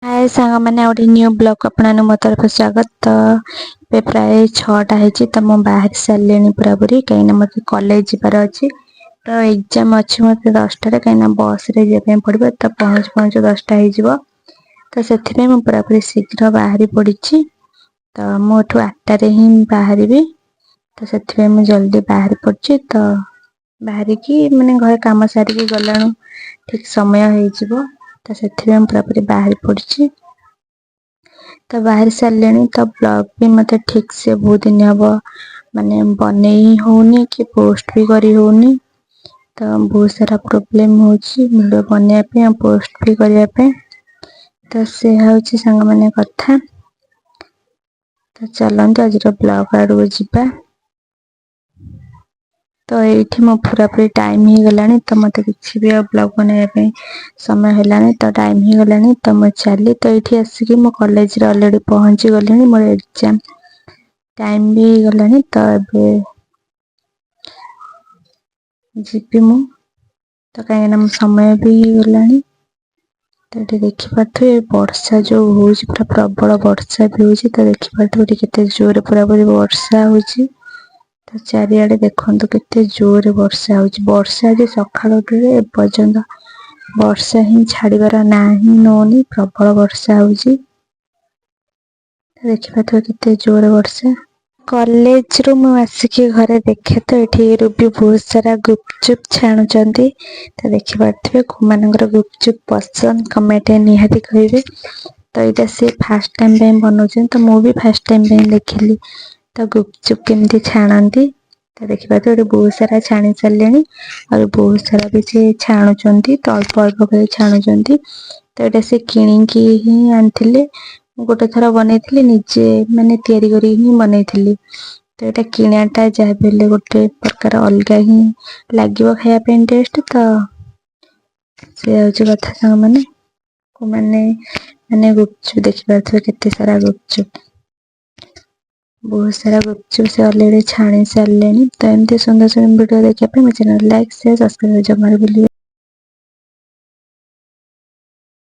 ହାଏ ସାଙ୍ଗମାନେ, ଆଉ ଗୋଟେ ନ୍ୟୁ ବ୍ଲଗ୍ ଆପଣମାନଙ୍କୁ ମୋ ତରଫରୁ ସ୍ୱାଗତ। ତ ଏବେ ପ୍ରାୟ 6ଟା ହେଇଛି। ତ ମୁଁ ବାହାରି ସାରିଲିଣି ପୁରାପୁରି, କାହିଁକିନା ମୋତେ କଲେଜ ଯିବାର ଅଛି। ତ ଏକ୍ଜାମ୍ ଅଛି ମୋତେ 10ଟାରେ, କାହିଁକିନା ବସ୍ରେ ଯିବା ପାଇଁ ପଡ଼ିବ। ତ ପହଞ୍ଚୁ ପହଞ୍ଚୁ 10ଟା ହେଇଯିବ। ତ ସେଥିପାଇଁ ମୁଁ ପୁରାପୁରି ଶୀଘ୍ର ବାହାରି ପଡ଼ିଛି। ତ ମୁଁ ଏଠୁ 8ଟାରେ ହିଁ ବାହାରିବି। ତ ସେଥିପାଇଁ ମୁଁ ଜଲ୍ଦି ବାହାରି ପଡ଼ିଛି। ତ ବାହାରିକି ମାନେ ଘରେ କାମ ସାରିକି ଗଲାଣୁ ଠିକ୍ ସମୟ ହେଇଯିବ। ତ ସେଥିପାଇଁ ମୁଁ ପୁରାପୁରି ବାହାରି ପଡ଼ିଛି। ତ ବାହାରି ସାରିଲିଣି। ତ ବ୍ଲଗ୍ ବି ମୋତେ ଠିକ୍ ସେ ବହୁତ ଦିନ ହବ ମାନେ ବନେଇ ହଉନି କି ପୋଷ୍ଟ ବି କରି ହଉନି। ତ ବହୁତ ସାରା ପ୍ରୋବ୍ଲେମ୍ ହେଉଛି ଭିଡ଼ିଓ ବନେଇବା ପାଇଁ ଆଉ ପୋଷ୍ଟ ବି କରିବା ପାଇଁ। ତ ସେ ହେଉଛି ସାଙ୍ଗମାନେ କଥା। ତ ଚାଲନ୍ତୁ, ଆଜିର ବ୍ଲଗ୍ ଆଡ଼କୁ ଯିବା। ତ ଏଇଠି ମୋ ପୁରାପୁରି ଟାଇମ୍ ହେଇଗଲାଣି। ତ ମୋତେ କିଛି ବି ଆଉ ବ୍ଲଗ୍ ବନେଇବା ପାଇଁ ସମୟ ହେଲାନି। ତ ଟାଇମ୍ ହେଇଗଲାଣି, ତ ମୁଁ ଚାଲି। ତ ଏଇଠି ଆସିକି ମୁଁ କଲେଜରେ ଅଲରେଡ଼ି ପହଞ୍ଚି ଗଲିଣି। ମୋର ଏକ୍ଜାମ୍ ଟାଇମ୍ ବି ହେଇଗଲାଣି। ତ ଏବେ ଯିବି ମୁଁ, ତ କାହିଁକିନା ମୋ ସମୟ ବି ହେଇଗଲାଣି। ତ ଏଠି ଦେଖିପାରୁଥିବେ, ବର୍ଷା ଯୋଉ ହଉଛି, ପୁରା ପ୍ରବଳ ବର୍ଷା ବି ହଉଛି। ତ ଦେଖିପାରୁଥିବେ, ଏଠି କେତେ ଜୋରେ ପୁରାପୁରି ବର୍ଷା ହଉଛି। ତ ଚାରିଆଡେ ଦେଖନ୍ତୁ, କେତେ ଜୋରେ ବର୍ଷା ହଉଛି। ବର୍ଷା ଆଜି ସକାଳୁ ଉଠିଲେ ଏପର୍ଯ୍ୟନ୍ତ ବର୍ଷା ହିଁ ଛାଡିବାର ନାଁ ହିଁ ନଉନି। ପ୍ରବଳ ବର୍ଷା ହଉଛି। ଦେଖିପାରୁଥିବେ, କେତେ ଜୋରେ ବର୍ଷା। କଲେଜରୁ ମୁଁ ଆସିକି ଘରେ ଦେଖେ, ତ ଏଠି ରୁବି ବହୁତ ସାରା ଗୁପଚୁପ ଛାଣୁଛନ୍ତି। ତ ଦେଖିପାରୁଥିବେ, କୋଉମାନଙ୍କର ଗୁପଚୁପ ପସନ୍ଦ, କମେଣ୍ଟ ନିହାତି କହିବେ। ତ ଏଇଟା ସେ ଫାଷ୍ଟ ଟାଇମ୍ ପାଇଁ ବନଉଛନ୍ତି। ତ ମୁଁ ବି ଫାଷ୍ଟ ଟାଇମ୍ ପାଇଁ ଦେଖିଲି ତ ଗୁପଚୁପ କେମିତି ଛାଣନ୍ତି। ତ ଦେଖିପାରୁଥିବେ, ଏଠି ବହୁତ ସାରା ଛାଣି ସାରିଲେଣି ଆଉ ବହୁତ ସାରା ବି ସେ ଛାଣୁଛନ୍ତି। ତ ଅଳ୍ପ ଅଳ୍ପ କରି ଛାଣୁଛନ୍ତି। ତ ଏଇଟା ସେ କିଣିକି ହିଁ ଆଣିଥିଲେ। ମୁଁ ଗୋଟେ ଥର ବନେଇଥିଲି, ନିଜେ ମାନେ ତିଆରି କରିକି ହିଁ ବନେଇଥିଲି। ତ ଏଇଟା କିଣାଟା ଯାହା ବି ହେଲେ ଗୋଟେ ପ୍ରକାର ଅଲଗା ହିଁ ଲାଗିବ ଖାଇବା ପାଇଁ ଟେଷ୍ଟ। ତ ସେ ହେଉଛି କଥା ସାଙ୍ଗମାନେ। ମାନେ ମାନେ ଗୁପଚୁପ ଦେଖିପାରୁଥିବେ, କେତେ ସାରା ଗୁପଚୁପ, ବହୁତ ସାରା ଗୁପଚୁପ ସେ ଅଲରେଡ଼ି ଛାଣି ସାରିଲେଣି। ତ ଏମିତି ସୁନ୍ଦର ସୁନ୍ଦର ଭିଡ଼ିଓ ଦେଖିବା ପାଇଁ ମୋ ଚ୍ୟାନେଲ୍ ଲାଇକ୍, ସେୟାର, ସବସ୍କ୍ରାଇବ୍ ଜମାରୁ ଭୁଲିବେ